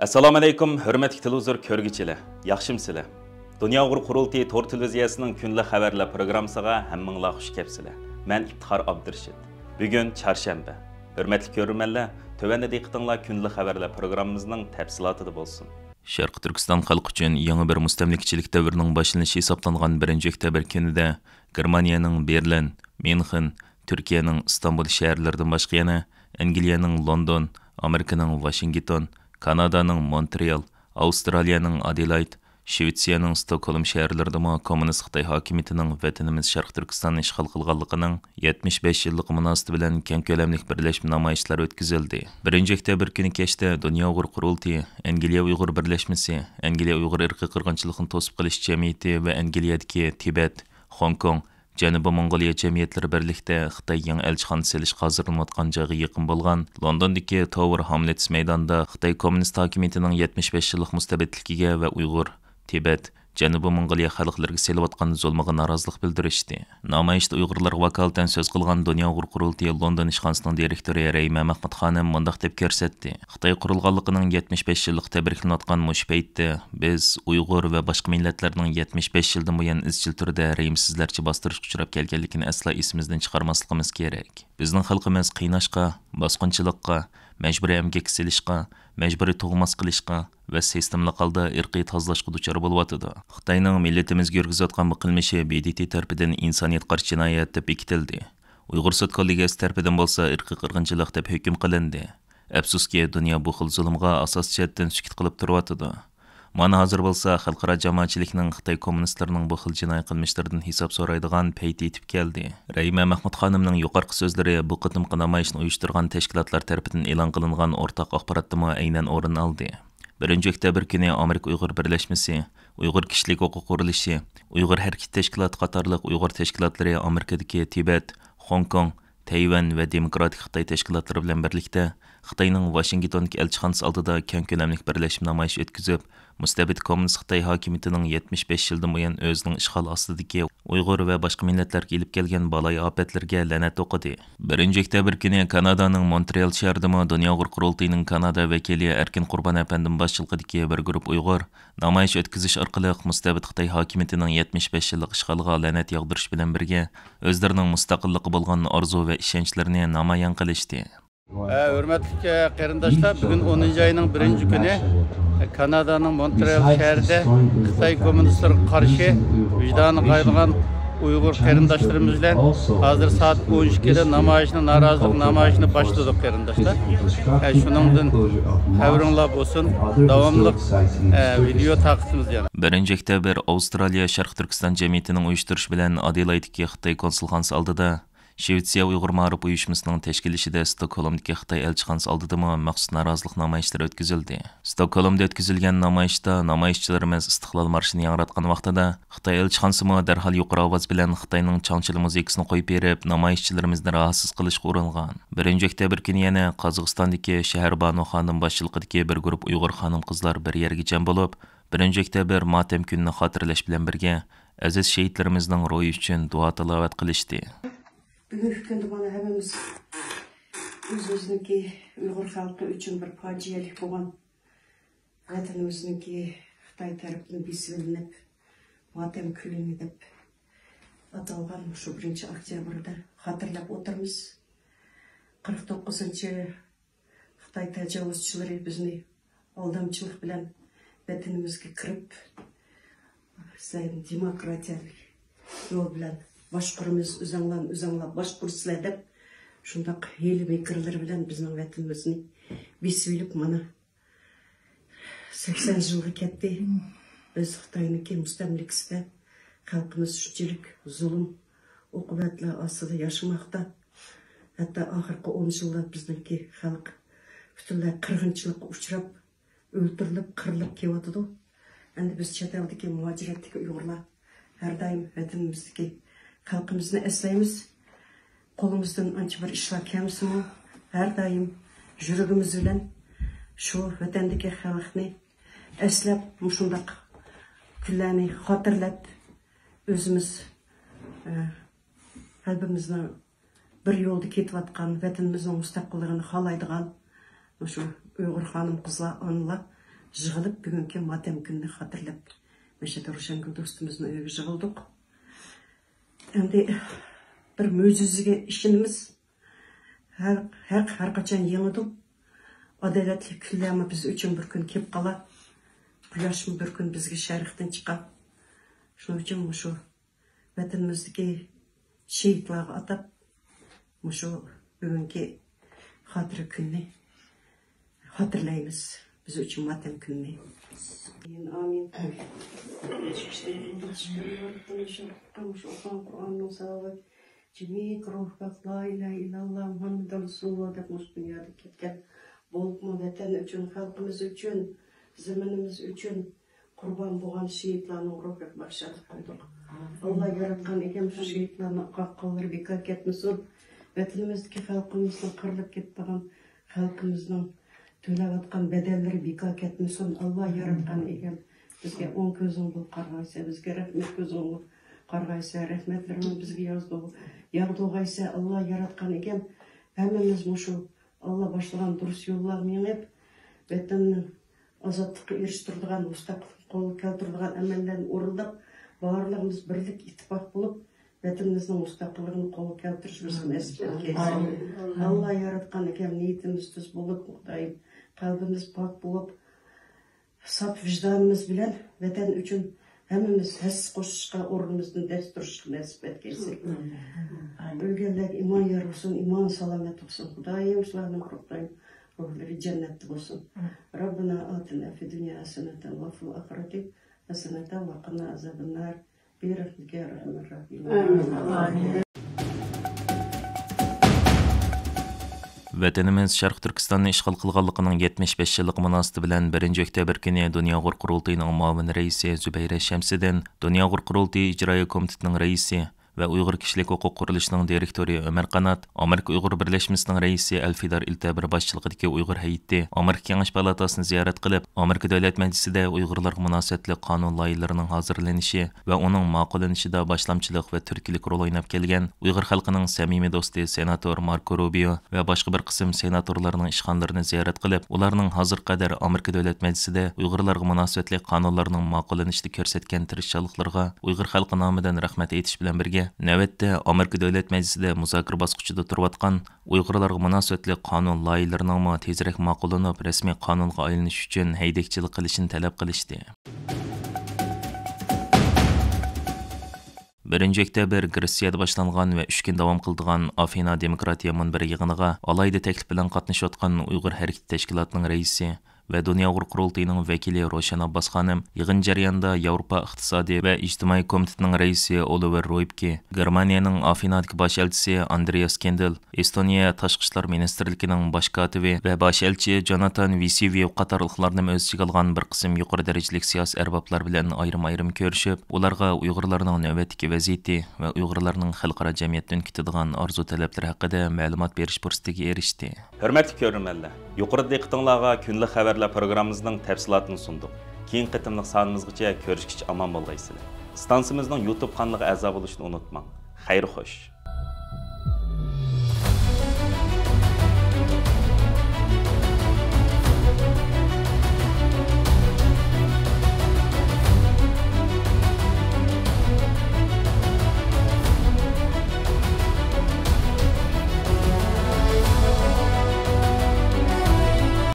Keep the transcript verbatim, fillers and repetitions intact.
ئەسسالامۇئەلەيكۇم، ھۆرمەتلىك تېلېۋىزور كۆرگۈچىلەر، ياخشىمۇسىلەر؟ دۇنيا ئۇيغۇر قۇرۇلتىيى تور تېلېۋىزىيەسىنىڭ كۈندىلىك خەۋەرلەر پروگراممىسىغا ھەممىڭلار خۇش كەپسىلەر. مەن ئىپتىخار ئابدۇرېشىت. بۈگۈن چارشەنبە. ھۆرمەتلىك كۆرۈرمەنلەر، تۆۋەندە دىققىتىڭلار كۈندىلىك خەۋەرلەر پروگراممىمىزنىڭ تەپسىلاتىدا بولسۇن. شەرقىي تۈركىستان خەلقى ئۈچۈن يېڭى بىر مۇستەملىكىچىلىك دەۋرىنىڭ باشلىنىشى ھېسابلانغان بىرىنچى ئۆكتەبىر كۈنىدە گېرمانىيەنىڭ بېرلىن، ميۇنخېن، تۈركىيەنىڭ ئىستانبۇل شەھەرلىرىدىن باشقا يەنە ئەنگلىيەنىڭ لوندون، ئامېرىكىنىڭ ۋاشىنگتون، كانادانىڭ مونترېئال، ئاۋسترالىيەنىڭ ئادېلايد، شىۋېتسىيەنىڭ ستوكھولم شەھەرلىرىدىمۇ كوممۇنىست خىتاي ھاكىمىيىتىنىڭ ۋەتىنىمىز شەرقىي تۈركىستاننى ئىشغال قىلغانلىقىنىڭ يەتمىش بەش يىللىقى مۇناسىۋىتى بىلەن كەڭ كۆلەملىك بىرلەشمە نامايىشلار ئۆتكۈزۈلدى. بىرىنچى ئۆكتەبىر كۈنى كەچتە دۇنيا ئۇيغۇر قۇرۇلتىيى، ئەنگلىيە ئۇيغۇر بىرلەشمىسى، ئەنگلىيە ئۇيغۇر ئىرقىي قىرغىنچىلىقنى توسۇپ قېلىش جەمئىيىتى ۋە ئەنگلىيەدىكى تىبەت، خوڭكوڭ، جەنۇبىي موڭغۇلىيە جەمئىيەتلىرى بىرلىكتە خىتاي يېڭى ئەلچىخانا سېلىشقا ھازىرلىنىۋاتقان جايغا يېقىن بولغان لوندوندىكى توۋېر ھاملېتس مەيدانىدا خىتاي كوممۇنىست ھاكىمىيىتىنىڭ يەتمىش بەش يىللىق مۇستەبىتلىكىگە ۋە ئۇيغۇر، تىبەت، جەنۇبىي موڭغۇلىيە خەلقلىرىگە سېلىۋاتقان زۇلمىغا نارازىلىق بىلدۈرۈشتى. نامايىشتا ئۇيغۇرلارغا ۋاكالىتەن سۆز قىلغان دۇنيا ئۇيغۇر قۇرۇلتىيى لوندون ئىشخانىسىنىڭ دىرېكتورى رەھىمە مەخمۇت خانىم مۇنداق دەپ كۆرسەتتى: خىتاي قۇرۇلغانلىقىنىڭ يەتمىش بەش يىللىقى تەبرىكلىنىۋاتقان مۇشۇ پەيتتە بىز ئۇيغۇر ۋە باشقا مىللەتلەرنىڭ يەتمىش بەش يىلدىن بۇيان ئىزچىل تۈردە رەھىمسىزلەرچە باستۇرۇشقا ئۇچراپ كەلگەنلىكىنى ئەسلا ئېسىمىزدىن چىقارماسلىقىمىز كېرەك. بىزنىڭ خەلقىمىز قىيناشقا، باسقۇنچىلىققا، مەجبۇرىي ئەمگەككە سېلىشقا، مەجبۇرىي تۇغماس قىلىشقا ۋە سىستېمىلىق ھالدا ئىرقىي تازىلاشقا دۇچار بولۇۋاتىدۇ. خىتاينىڭ مىللىتىمىزگە يۈرگۈزۈۋاتقان بۇ قىلمىشى ب د ت تەرىپىدىن ئىنسانىيەتكە قارشى جىنايەت دەپ بېكىتىلدى. ئۇيغۇر سوت كوللېگىيەسى تەرىپىدىن بولسا ئىرقىي قىرغىنچىلىق دەپ ھۆكۈم قىلىندى. ئەپسۇسكى، دۇنيا بۇ خىل زۇلۇمغا ئاساسىي جەھەتتىن سۈكۈت قىلىپ تۇرۇۋاتىدۇ. مانا ھازىر بولسا خەلقئارا جامائەتچىلىكنىڭ خىتاي كوممۇنىستلىرىنىڭ بۇ خىل جىنايى قىلمىشلىرىدىن ھېساب سورايدىغان پەيتى يېتىپ كەلدى. رەھىمە مەخمۇت خانىمنىڭ يۇقىرىقى سۆزلىرى بۇ قېتىمقى نامايىشنى ئۇيۇشتۇرغان تەشكىلاتلار تەرىپىدىن ئېلان قىلىنغان ئورتاق ئاخباراتتىمۇ ئەينەن ئورۇن ئالدى. بىرىنچى ئۆكتەبىر كۈنى ئامېرىكا ئۇيغۇر بىرلەشمىسى، ئۇيغۇر كىشىلىك ھوقۇق قۇرۇلۇشى، ئۇيغۇر ھەرىكىتى تەشكىلاتى قاتارلىق ئۇيغۇر تەشكىلاتلىرى ئامېرىكىدىكى تىبەت، خوڭكوڭ، تەيۋەن ۋە دېموكراتىك خىتاي تەشكىلاتلىرى بىلەن بىرلىكتە خىتاينىڭ ۋاشىنگتوندىكى ئەلچىخانىسى ئالدىدا كەڭ كۆلەملىك بىرلەشمە نامايىشى ئۆتكۈزۈپ، مۇستەبىت كوممۇنىست خىتاي ھاكىمىيىتىنىڭ يەتمىش بەش يىلدىن بۇيان ئۆزىنىڭ ئىشغال ئاستىدىكى ئۇيغۇر ۋە باشقا مىللەتلەرگە ئېلىپ كەلگەن بالايىئاپەتلىرىگە لەنەت ئوقۇدى. بىرىنچى ئۆكتەبىر كۈنى كانادانىڭ مونترېئال شەھىرىدىمۇ دۇنيا ئۇيغۇر قۇرۇلتىيىنىڭ كانادا ۋەكىلى ئەركىن قۇربان ئەپەندىم باشچىلىقىدىكى بىر گۇرۇپ ئۇيغۇر نامايىش ئۆتكۈزۈش ئارقىلىق مۇستەبىت خىتاي ھاكىمىيىتىنىڭ يەتمىش بەش يىللىق ئىشغالىغا لەنەت ياغدۇرۇش بىلەن بىرگە، ئۆزلىرىنىڭ مۇستەقىللىققا بولغان ئارزۇ ۋە ئىشەنچلىرىنى نامايان قىلىشتى. ھە، ھۆرمەتلىك قېرىنداشلار، بۈگۈن ئونىنچى ئاينىڭ بىرىنچى كۈنى كانادانىڭ مونترېئال شەھىرىدە خىتاي كوممۇنىستلىرىغا قارشى ۋىجدانى قاينىغان ئۇيغۇر قېرىنداشلىرىمىز بىلەن ھازىر سائەت ئون ئىككىدە نامايىشنى، نارازىلىق نامايىشىنى باشلىدۇق، قېرىنداشلار. ھە، شۇنىڭدىن خەۋىرىڭلار بولسۇن، داۋاملىق، ھە، ۋىدېئو تارقىتىمىز يەنە. بىرىنچى ئۆكتەبىر ئاۋسترالىيە شەرقىي تۈركىستان جەمئىيىتىنىڭ ئۇيۇشتۇرۇشى بىلەن ئادېلايدتىكى خىتاي كونسۇلخانىسى ئالدىدا شىۋېتسىيە ئۇيغۇر مائارىپ ئۇيۇشمىسىنىڭ تەشكىللىشىدە ستوكھولمدىكى خىتاي ئەلچىخانىسى ئالدىدىمۇ مەخسۇس نارازىلىق نامايىشلىرى ئۆتكۈزۈلدى. ستوكھولمدا ئۆتكۈزۈلگەن نامايىشتا نامايىشچىلىرىمىز ئىستىقلال مارشىنى ياڭراتقان ۋاقتىدا، خىتاي ئەلچىخانىسىمۇ دەرھال يۇقىرى ئاۋاز بىلەن خىتاينىڭ چاڭچىلى مۇزىكىسىنى قويۇپ بېرىپ، نامايىشچىلىرىمىزنى راھەتسىز قىلىشقا ئۇرۇنغان. بىرىنچى ئۆكتەبىر كۈنى يەنە قازاقىستاندىكى شەھەر بانۇ خانىم باشچىلىقىدىكى بىر گۇرۇپ ئۇيغۇر خانىم-قىزلار بىر يەرگە جەم بولۇپ، بىرىنچى ئۆكتەبىر ماتەم كۈنىنى خاتىرىلەش بىلەن بىرگە، ئەزىز شېھىتلىرىمىزنىڭ روھى ئۈچۈن دۇئا-تىلاۋەت قىلىشتى. بۈگۈنكى كۈندە مانا ھەممىمىز ئۆزىمىزنىڭكى ئۇيغۇر خەلقى ئۈچۈن بىر پاجىئەلىك بولغان ۋەتىنىمىزنىڭكى خىتاي تەرىپىدىن بېسىۋېلىنىپ، ماتەم كۈنى دەپ ئاتالغان مۇشۇ بىرىنچى ئۆكتەبىردە خاتىرىلەپ ئولتۇرىمىز. قىرىق توققۇزىنچى خىتاي تاجاۋۇزچىلىرى بىزنى ئالدامچىلىق بىلەن ۋەتىنىمىزگە كىرىپ، سەن دېموكراتىيەلىك يول بىلەن باشقۇرىمىز، ئۆزەڭلارنى ئۆزەڭلار باشقۇرىسىلەر دەپ، شۇنداق ھىيلە مىكىرلىرى بىلەن بىزنىڭ ۋەتىنىمىزنى بېسىۋېلىپ، مانا، سەكسەن يىلغا كەتتى. بىز خىتاينىڭكى مۇستەملىكىسىدە خەلقىمىز شۇنچىلىك زۇلۇم، ئوقۇبەتلەر ئاستىدا ياشىماقتا. ھەتتا ئاخىرقى ئون يىلدا بىزنىڭكى خەلق پۈتۈنلەي قىرغىنچىلىققا ئۇچراپ، ئۆلتۈرۈلۈپ، قىرىلىپ كېلىۋاتىدۇ. ئەمدى بىز چەت ئەلدىكى مۇھاجىرەتتىكى ئۇيغۇرلار ھەر دائىم ۋەتىنىمىزدىكى خەلقىمىزنى ئەسلەيمىز. قولىمىزدىن ئانچە بىر ئىشلار كەلمىسىمۇ، ھەر دائىم يۈرىكىمىز بىلەن شۇ ۋەتەندىكى خەلقنى ئەسلەپ، مۇشۇنداق كۈنلەرنى خاتىرىلەپ، ئۆزىمىز، ئە، قەلبىمىزنىڭ بىر يولدا كېتىۋاتقان، ۋەتىنىمىزنىڭ مۇستەقىللىقىنى خالايدىغان مۇشۇ ئۇيغۇر خانىم-قىزلار، ئانىلار يىغىلىپ، بۈگۈنكى ماتەم كۈنىنى خاتىرىلەپ، مەشەدە روشەنگۈل دوستىمىزنىڭ ئۆيىگە يىغىلدۇق. ئەمدى بىر مۆجىزىگە ئىشىنىمىز. ھەق، ھەق ھەر قاچان يېڭىدۇ. ئادالەتلىك كۈنلەرمۇ بىز ئۈچۈن بىر كۈن كېلىپ قالار. قۇياشمۇ بىر كۈن بىزگە شەرقتىن چىقار. شۇنىڭ ئۈچۈن مۇشۇ ۋەتىنىمىزدىكى شېھىتلارغا ئاتاپ مۇشۇ بۈگۈنكى خاتىرە كۈننى خاتىرىلەيمىز. بىز ئۈچۈن ماتەم كۈننى. ئامىن. شۇكرى، شۇكرى، شۇكرى. مۇشۇ ئوقۇغان قۇرئاننىڭ ساۋابى جىمىك روھ پاك لا ئىلاھە ئىللاللا مۇھەممەدۇر رەسۇلۇللا دەپ مۇشۇ دۇنيادىن كەتكەن، بولۇپمۇ ۋەتەن ئۈچۈن، خەلقىمىز ئۈچۈن، زېمىنىمىز ئۈچۈن قۇربان بولغان شېھىتلارنىڭ روھىغا بەخت شادلىق قىلدۇق. ئاللا ياراتقان ئىگەم شۇ شېھىتلارنىڭ قا-، قانلىرى بىكار كەتمىسۇن. ۋەتىنىمىزدىكى خەلقىمىزنىڭ قىرىلىپ كېتىدىغان خەلقىمىزنىڭ تۆلەۋاتقان بەدەللىرى بىكار كەتمىسۇن. ئاللا ياراتقان ئىگەم، بىزگە ئوڭ كۆزۈڭ بولۇپ قارىغايسەن، بىزگە رەھمەت كۆزۈڭ بولۇپ قارىغايسەن، رەھمەتلىرىڭنى بىزگە ياغدۇر-، ياغدۇرغايسەن. ئاللا ياراتقان ئىگەم، ھەممىمىز مۇشۇ ئاللا باشلىغان دۇرۇس يوللارغا مېڭىپ، ۋەتەننى ئازادلىققا ئېرىشتۈرىدىغان، مۇستەقىللىقنى قولغا كەلتۈرىدىغان ئەمەللەرنى ئورۇنداپ، بارلىقىمىز بىرلىك، ئىتتىپاق بولۇپ، ۋەتىنىمىزنىڭ مۇستەقىللىقىنى قولغا كەلتۈرۈشىمىزگە نېسىپ ئەتكەيسەن. ئاللا ياراتقان ئىگەم، نىيىتىمىز تۈز بولۇپ، خۇدايىم، قەلبىمىز پاك بولۇپ، ساپ ۋىجدانىمىز بىلەن ۋەتەن ئۈچۈن ھەممىمىز ھەسسە قوشۇشقا، ئورنىمىزدىن دەس تۇرۇشقا نېسىپ ئەتكەيسەن. ئۆلگەنلەرگە ئىمان يار بولسۇن، ئىمان سالامەت بولسۇن. خۇدايىم، شۇلارنىڭ روھلىرى، روھلىرى جەننەتتە بولسۇن. ربنا آتنا في الدنيا حسنة وفي الآخرة حسنة وقنا عذاب النار. برحمتك يا أرحم الراحمين. ۋەتىنىمىز شەرقىي تۈركىستاننى ئىشغال قىلغانلىقىنىڭ يەتمىش بەش يىللىقى مۇناسىۋىتى بىلەن بىرىنچى ئۆكتەبىر كۈنى دۇنيا ئۇيغۇر قۇرۇلتىيىنىڭ مۇئاۋىن رەئىسى زۇبەيرە شەمسىدىن، دۇنيا ئۇيغۇر قۇرۇلتىيى ئىجرائىيە كومىتېتىنىڭ رەئىسى ۋە ئۇيغۇر كىشىلىك ھوقۇق قۇرۇلۇشىنىڭ دىرېكتورى ئۆمەر قانات ئامېرىكا ئۇيغۇر بىرلەشمىسىنىڭ رەئىسى ئەلفىدار ئىلتەبىر باشچىلىقىدىكى ئۇيغۇر ھەيئىتى ئامېرىكا كېڭەش پالاتاسىنى زىيارەت قىلىپ، ئامېرىكا دۆلەت مەجلىسىدە ئۇيغۇرلارغا مۇناسىۋەتلىك قانۇن لايىھىلىرىنىڭ ھازىرلىنىشى ۋە ئۇنىڭ ماقۇللىنىشىدا باشلامچىلىق ۋە تۈرتكىلىك رول ئويناپ كەلگەن ئۇيغۇر خەلقىنىڭ سەمىمىي دوستى سېناتور ماركو روبىيو ۋە باشقا بىر قىسىم سېناتورلارنىڭ ئىشخانىلىرىنى زىيارەت قىلىپ، ئۇلارنىڭ ھازىرغا قەدەر ئامېرىكا دۆلەت مەجلىسىدە ئۇيغۇرلارغا مۇناسىۋەتلىك قانۇنلارنىڭ ماقۇللىنىشىدا كۆرسەتكەن تىرىشچانلىقلىرىغا ئۇيغۇر خەلقى نامىدىن رەھمەت ئېيتىش بىلەن بىرگە، نۆۋەتتە ئامېرىكا دۆلەت مەجلىسىدە مۇزاكىرە باسقۇچىدا تۇرۇۋاتقان ئۇيغۇرلارغا مۇناسىۋەتلىك قانۇن لايىھىلىرىنىڭمۇ تېزرەك ماقۇللىنىپ، رەسمىي قانۇنغا ئايلىنىشى ئۈچۈن ھەيدەكچىلىك قىلىشىنى تەلەپ قىلىشتى. بىرىنچى ئۆكتەبىر گرېتسىيەدە باشلانغان ۋە ئۈچ كۈن داۋام قىلىدىغان ئافىنا دېموكراتىيە مۇنبىرى يىغىنىغا ئالاھىدە تەكلىپ بىلەن قاتنىشىۋاتقان ئۇيغۇر ھەرىكىتى تەشكىلاتىنىڭ رەئىسى ۋە دۇنيا ئۇيغۇر قۇرۇلتىيىنىڭ ۋەكىلى روشەن ئابباس خانىم يىغىن جەريانىدا ياۋروپا ئىقتىسادىي ۋە ئىجتىمائىي كومىتېتىنىڭ رەئىسى ئولىۋېر رويبكې، گېرمانىيەنىڭ ئافىنادىكى باش ئەلچىسى ئاندرېياس كېندل، ئېستونىيە تاشقى ئىشلار مىنىستىرلىكىنىڭ باش كاتىپى ۋە باش ئەلچى جوناتان ۋىسىۋيېۋ قاتارلىقلارنىمۇ ئۆز ئىچىگە ئالغان بىر قىسىم يۇقىرى دەرىجىلىك سىياسىي ئەربابلار بىلەن ئايرىم-ئايرىم كۆرۈشۈپ، ئۇلارغا ئۇيغۇرلارنىڭ نۆۋەتتىكى ۋەزىيىتى ۋە ئۇيغۇرلارنىڭ خەلقئارا جەمئىيەتتىن كۈتىدىغان ئارزۇ-تەلەپلىرى ھەققىدە مەلۇمات بېرىش پۇرسىتىگە ئېرىشتى. ھۆرمەتلىك كۆرۈرمەنلەر، يۇقىرىدا دىققىتىڭلارغا كۈندىلىك خەۋەرلەر پروگراممىمىزنىڭ تەپسىلاتىنى سۇندۇق. كېيىنكى قېتىملىق سانىمىزغىچە كۆرۈشكىچە ئامان بولغايسىلەر. ئىستانسىمىزنىڭ يۇتۇب قانىلىغا ئەزا بولۇشنى ئۇنتۇماڭ. خەير خوش.